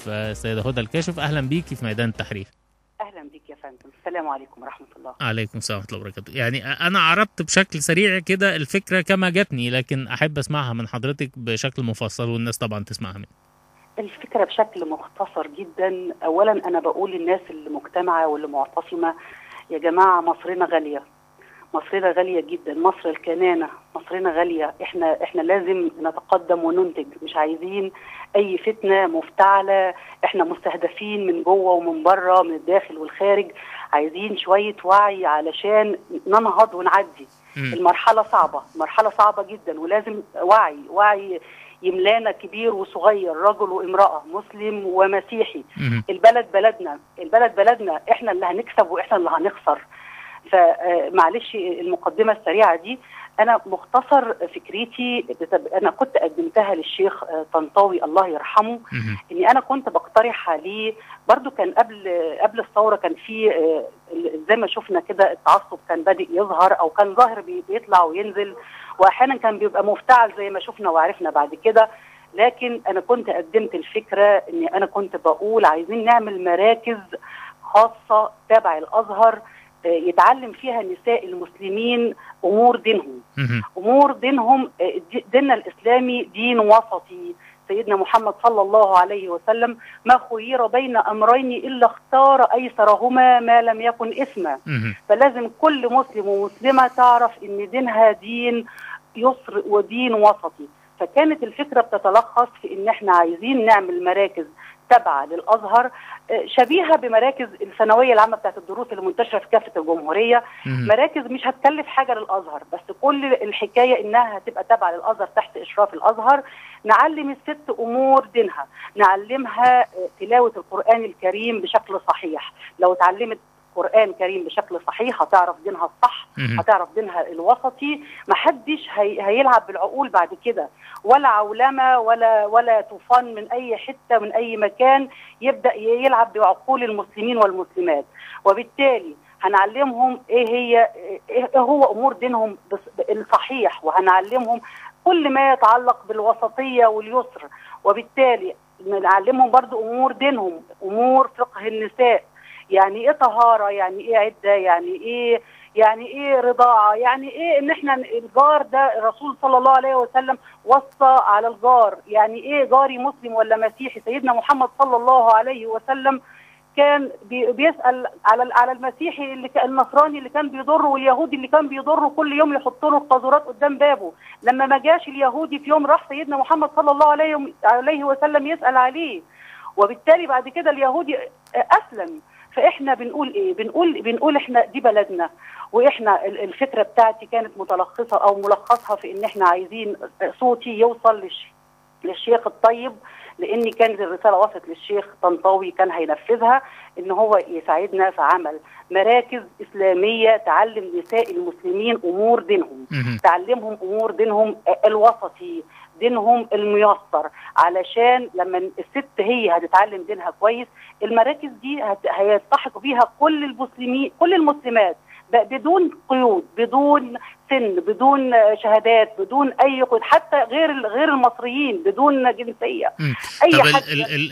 الكاشف. السيدة هدى الكاشف، أهلا بيكي في ميدان التحرير. أهلا بك يا فندم، السلام عليكم ورحمة الله. عليكم السلام ورحمة الله وبركاته. يعني أنا عرضت بشكل سريع كده الفكرة كما جاتني، لكن أحب أسمعها من حضرتك بشكل مفصل والناس طبعا تسمعها مني. الفكرة بشكل مختصر جدا. أولا أنا بقول للناس اللي مجتمعة واللي معتصمة، يا جماعة مصرنا غالية، مصرنا غالية جدا، مصر الكنانة، مصرنا غالية. احنا لازم نتقدم وننتج، مش عايزين اي فتنة مفتعلة. احنا مستهدفين من جوه ومن بره، من الداخل والخارج. عايزين شوية وعي علشان ننهض ونعدي. المرحلة صعبة، مرحلة صعبة جدا، ولازم وعي، وعي يملانا كبير وصغير، رجل وامرأة، مسلم ومسيحي. البلد بلدنا، البلد بلدنا، احنا اللي هنكسب واحنا اللي هنخسر. فمعلش المقدمة السريعة دي، أنا مختصر فكرتي أنا كنت قدمتها للشيخ طنطاوي الله يرحمه، إني أنا كنت بقترح عليه برضو، كان قبل الثورة كان في زي ما شفنا كده التعصب كان بادئ يظهر، أو كان ظاهر بيطلع وينزل، وأحيانا كان بيبقى مفتعل زي ما شفنا وعرفنا بعد كده. لكن أنا كنت قدمت الفكرة إني أنا كنت بقول عايزين نعمل مراكز خاصة تابع الأزهر يتعلم فيها النساء المسلمين أمور دينهم. أمور دينهم، ديننا الإسلامي دين وسطي. سيدنا محمد صلى الله عليه وسلم ما خير بين أمرين إلا اختار أيسرهما ما لم يكن إثما. فلازم كل مسلم ومسلمة تعرف إن دينها دين يسر ودين وسطي. فكانت الفكرة بتتلخص في إن إحنا عايزين نعمل مراكز تابعة للأزهر شبيهة بمراكز الثانوية العامة بتاعت الدروس اللي منتشرة في كافة الجمهورية. مراكز مش هتكلف حاجة للأزهر، بس كل الحكاية إنها هتبقى تابعة للأزهر تحت إشراف الأزهر. نعلم الست أمور دينها، نعلمها تلاوة القرآن الكريم بشكل صحيح. لو اتعلمت قرآن كريم بشكل صحيح هتعرف دينها الصح، هتعرف دينها الوسطي. محدش هيلعب بالعقول بعد كده، ولا عولمة ولا طوفان من أي حتة من أي مكان يبدأ يلعب بعقول المسلمين والمسلمات. وبالتالي هنعلمهم إيه هو أمور دينهم الصحيح، وهنعلمهم كل ما يتعلق بالوسطية واليسر. وبالتالي نعلمهم برضو أمور دينهم، أمور فقه النساء، يعني ايه طهارة، يعني ايه عدة، يعني ايه رضاعة، يعني ايه ان احنا الجار ده الرسول صلى الله عليه وسلم وصى على الجار، يعني ايه جاري مسلم ولا مسيحي. سيدنا محمد صلى الله عليه وسلم كان بيسأل على المسيحي اللي النصراني اللي كان بيضره، واليهودي اللي كان بيضره، كل يوم يحط له القاذورات قدام بابه. لما ما جاش اليهودي في يوم راح سيدنا محمد صلى الله عليه وسلم يسأل عليه، وبالتالي بعد كده اليهودي أسلم. فإحنا بنقول إيه؟ بنقول إحنا دي بلدنا، وإحنا الفكرة بتاعتي كانت متلخصة أو ملخصها في إن إحنا عايزين صوتي يوصل للشيخ الطيب، لأن كانت الرسالة وصلت للشيخ طنطاوي كان هينفذها، إن هو يساعدنا في عمل مراكز إسلامية تعلم نساء المسلمين أمور دينهم، تعلمهم أمور دينهم الوسطي، دينهم الميسر، علشان لما الست هي هتتعلم دينها كويس المراكز دي هيلتحق بيها كل المسلمين، كل المسلمات، بدون قيود، بدون سن، بدون شهادات، بدون اي قيود، حتى غير المصريين، بدون جنسية. اي طب حد.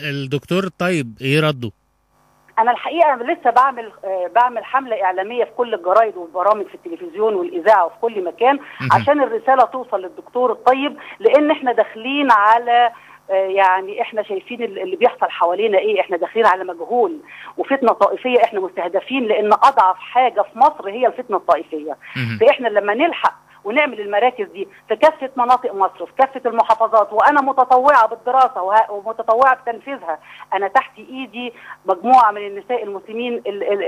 الدكتور طيب ايه رده؟ انا الحقيقة لسه بعمل حمله اعلامية في كل الجرايد والبرامج في التلفزيون والاذاعه وفي كل مكان عشان الرسالة توصل للدكتور الطيب، لان احنا داخلين على يعني احنا شايفين اللي بيحصل حوالينا ايه، احنا داخلين على مجهول وفتنة طائفية، احنا مستهدفين، لان اضعف حاجة في مصر هي الفتنة الطائفية. فاحنا لما نلحق ونعمل المراكز دي في كافة مناطق مصر، في كافة المحافظات، وأنا متطوعة بالدراسة ومتطوعة بتنفيذها، أنا تحت إيدي مجموعة من النساء المسلمين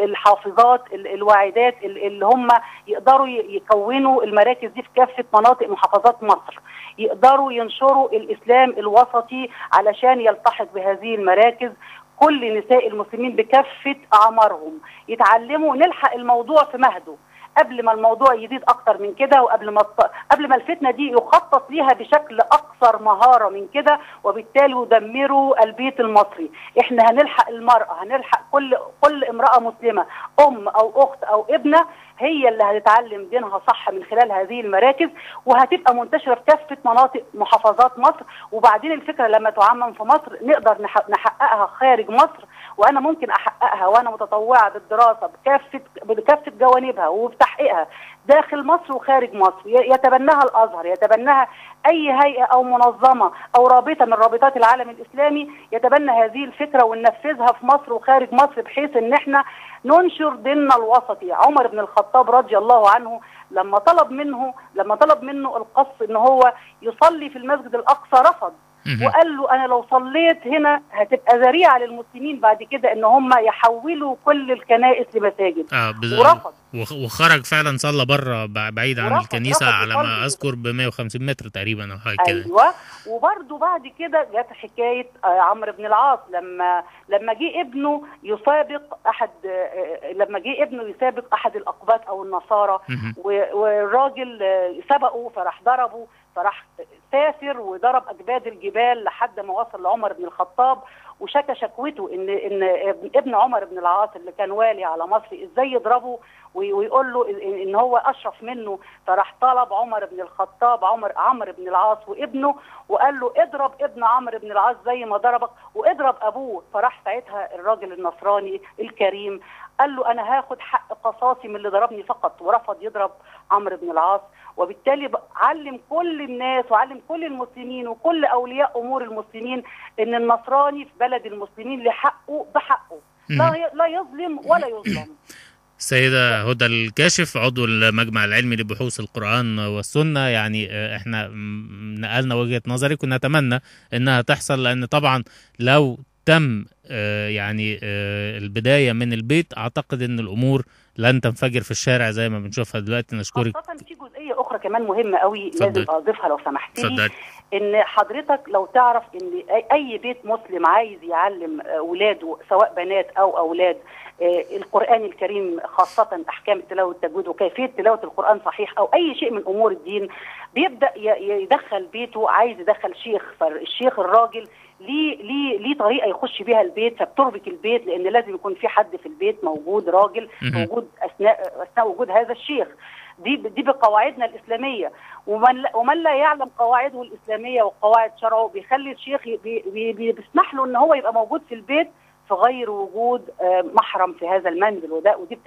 الحافظات الواعدات اللي هم يقدروا يكونوا المراكز دي في كافة مناطق محافظات مصر، يقدروا ينشروا الإسلام الوسطي علشان يلتحق بهذه المراكز كل نساء المسلمين بكافة أعمارهم، يتعلموا، نلحق الموضوع في مهده قبل ما الموضوع يزيد اكتر من كده، وقبل ما الفتنة دي يخطط ليها بشكل اكثر مهارة من كده، وبالتالي يدمروا البيت المصري. احنا هنلحق المراة، هنلحق كل امراة مسلمة، ام او اخت او ابنه، هي اللي هتتعلم دينها صح من خلال هذه المراكز، وهتبقى منتشرة في كافة مناطق محافظات مصر. وبعدين الفكرة لما تعمم في مصر نقدر نحققها خارج مصر، وانا ممكن احققها وانا متطوعه بالدراسة بكافة جوانبها وبتحقيقها داخل مصر وخارج مصر. يتبناها الازهر، يتبناها اي هيئة او منظمة او رابطه من رابطات العالم الاسلامي، يتبنى هذه الفكرة وننفذها في مصر وخارج مصر، بحيث ان احنا ننشر ديننا الوسطي. عمر بن الخطاب رضي الله عنه لما طلب منه القص ان هو يصلي في المسجد الاقصى رفض، وقال له انا لو صليت هنا هتبقى ذريعة للمسلمين بعد كده ان هم يحولوا كل الكنائس لمساجد. ورفض، وخرج فعلا صلى بره بعيد عن الكنيسة على ما اذكر ب 150 متر تقريبا او حاجة كده. ايوه. وبرده بعد كده جت حكاية عمرو بن العاص لما جه ابنه يسابق احد الاقباط او النصارى، والراجل سبقه فراح ضربه، فراح سافر وضرب اجباد الجبال لحد ما وصل لعمر بن الخطاب، وشكى شكوته ان ابن عمر بن العاص اللي كان والي على مصر ازاي يضربه ويقول له ان هو اشرف منه. فراح طلب عمر بن الخطاب عمرو بن العاص وابنه، وقال له اضرب ابن عمرو بن العاص زي ما ضربك واضرب ابوه. فراح ساعتها الراجل النصراني الكريم قال له انا هاخد حق قصاصي من اللي ضربني فقط، ورفض يضرب عمرو بن العاص. وبالتالي علم كل الناس وعلم كل المسلمين وكل اولياء امور المسلمين ان النصراني في بلد المسلمين لحقه بحقه، لا يظلم ولا يظلم. السيدة هدى الكاشف عضو المجمع العلمي لبحوث القرآن والسنة، يعني احنا نقلنا وجهة نظرك ونتمنى انها تحصل، لان طبعا لو تم يعني البداية من البيت اعتقد ان الامور لن تنفجر في الشارع زي ما بنشوفها دلوقتي. نشكرك. خاصة في جزئية اخرى كمان مهمة قوي لازم اضيفها لو سمحت لي، ان حضرتك لو تعرف ان اي بيت مسلم عايز يعلم اولاده سواء بنات او اولاد القرآن الكريم، خاصة احكام التلاوة والتجويد وكيفية تلاوة القرآن صحيح او اي شيء من امور الدين، بيبدأ يدخل بيته، عايز يدخل شيخ، فالشيخ الراجل ليه طريقه يخش بيها البيت، فبتربك البيت لان لازم يكون في حد في البيت موجود، راجل موجود اثناء وجود هذا الشيخ. دي بقواعدنا الاسلامية، ومن لا يعلم قواعده الاسلامية وقواعد شرعه بيخلي الشيخ بيسمح له ان هو يبقى موجود في البيت في غير وجود محرم في هذا المنزل، ودي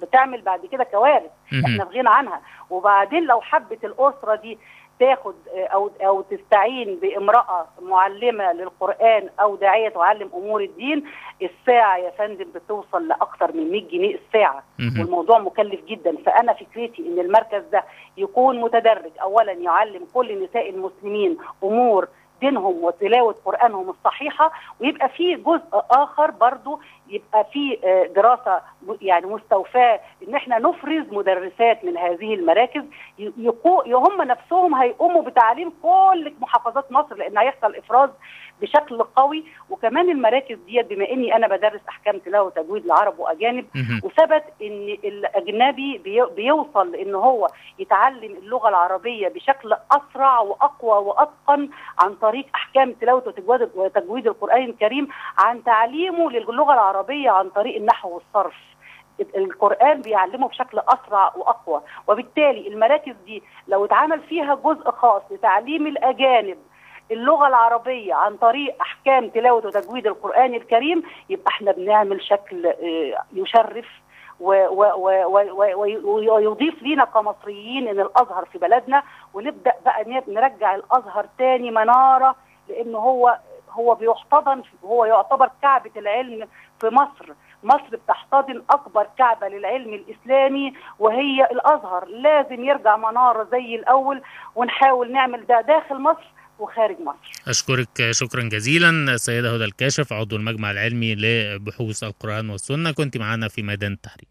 بتعمل بعد كده كوارث احنا في غنى عنها. وبعدين لو حبت الاسرة دي تاخد او تستعين بامراة معلمه للقران او داعيه تعلم امور الدين، الساعة يا فندم بتوصل لاكثر من 100 جنيه الساعة، والموضوع مكلف جدا. فانا فكرتي ان المركز ده يكون متدرج، اولا يعلم كل نساء المسلمين امور دينهم وتلاوة قرآنهم الصحيحة، ويبقى في جزء آخر برضو يبقى في دراسة يعني مستوفاة إن احنا نفرز مدرسات من هذه المراكز هم نفسهم هيقوموا بتعليم كل محافظات مصر، لأن هيحصل إفراز بشكل قوي. وكمان المراكز ديت بما إني أنا بدرس أحكام تلاوة وتجويد لعرب وأجانب، وثبت إن الأجنبي بيوصل إن هو يتعلم اللغة العربية بشكل أسرع وأقوى وأتقن عن طريق أحكام تلاوة وتجويد القرآن الكريم، عن تعليمه للغة العربية عن طريق النحو والصرف. القرآن بيعلمه بشكل أسرع وأقوى، وبالتالي المراكز دي لو اتعمل فيها جزء خاص لتعليم الأجانب اللغة العربية عن طريق أحكام تلاوة وتجويد القرآن الكريم، يبقى احنا بنعمل شكل يشرف ويضيف لينا كمصريين ان الازهر في بلدنا، ونبدا بقى نرجع الازهر تاني منارة، لان هو بيحتضن، هو يعتبر كعبه العلم في مصر. مصر بتحتضن اكبر كعبه للعلم الاسلامي وهي الازهر، لازم يرجع منارة زي الاول، ونحاول نعمل ده داخل مصر وخارج مصر. أشكرك شكرا جزيلا السيدة هدى الكاشف عضو المجمع العلمي لبحوث القرآن والسنة، كنت معنا في ميدان التحرير.